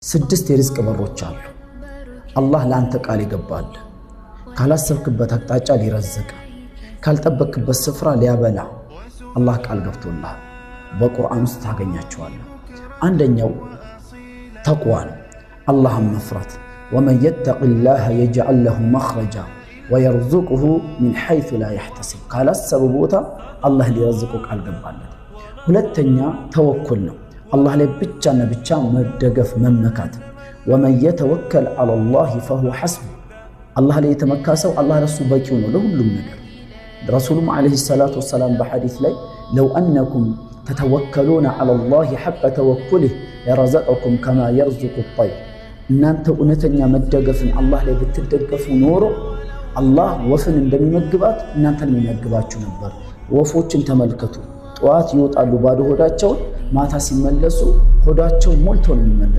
ስድስት የሪዝቅ በሮች አሉ። አላህ ለአንተ ቃል ይገባል። ካላሰብክበት አቅጣጫ ሊረዝቅ፣ ካልጠበክበት ስፍራ ሊያበላ አላህ ቃል ገብቶልሃል። በቁርአን ውስጥ ታገኛቸዋለህ። አንደኛው ተቅዋ ነው፣ አላህን መፍራት። ومن يتق الله يجعل له مخرجا ويرزقه من حيث لا يحتسب። ካላሰበ ቦታ አላህ ሊረዝቀው ቃል ገባለት። ሁለተኛ ተወኩል ነው፣ አላህ ላይ ብቻና ብቻ መደገፍ መመካት። ومن يتوكل على الله فهو حسبه። አላህ ላይ የተመካ ሰው አላህ ለሱ በቂው ነው ለሁሉም ነገር። ረሱሉም عليه الصلاة والسلام በሐዲስ ላይ لو أنكم تتوكلون على الله حق توكله لرزقكم كما يرزق الطير። እናንተ እውነተኛ መደገፍን አላህ ላይ ብትደገፉ ኖሮ አላህ ወፍን እንደሚመግባት እናንተን የሚመግባችሁ ነበር። ወፎችን ተመልከቱ። ጠዋት ይወጣሉ ባዶ ሆዳቸውን፣ ማታ ሲመለሱ ሆዳቸው ሞልቶ ነው የሚመለሱ።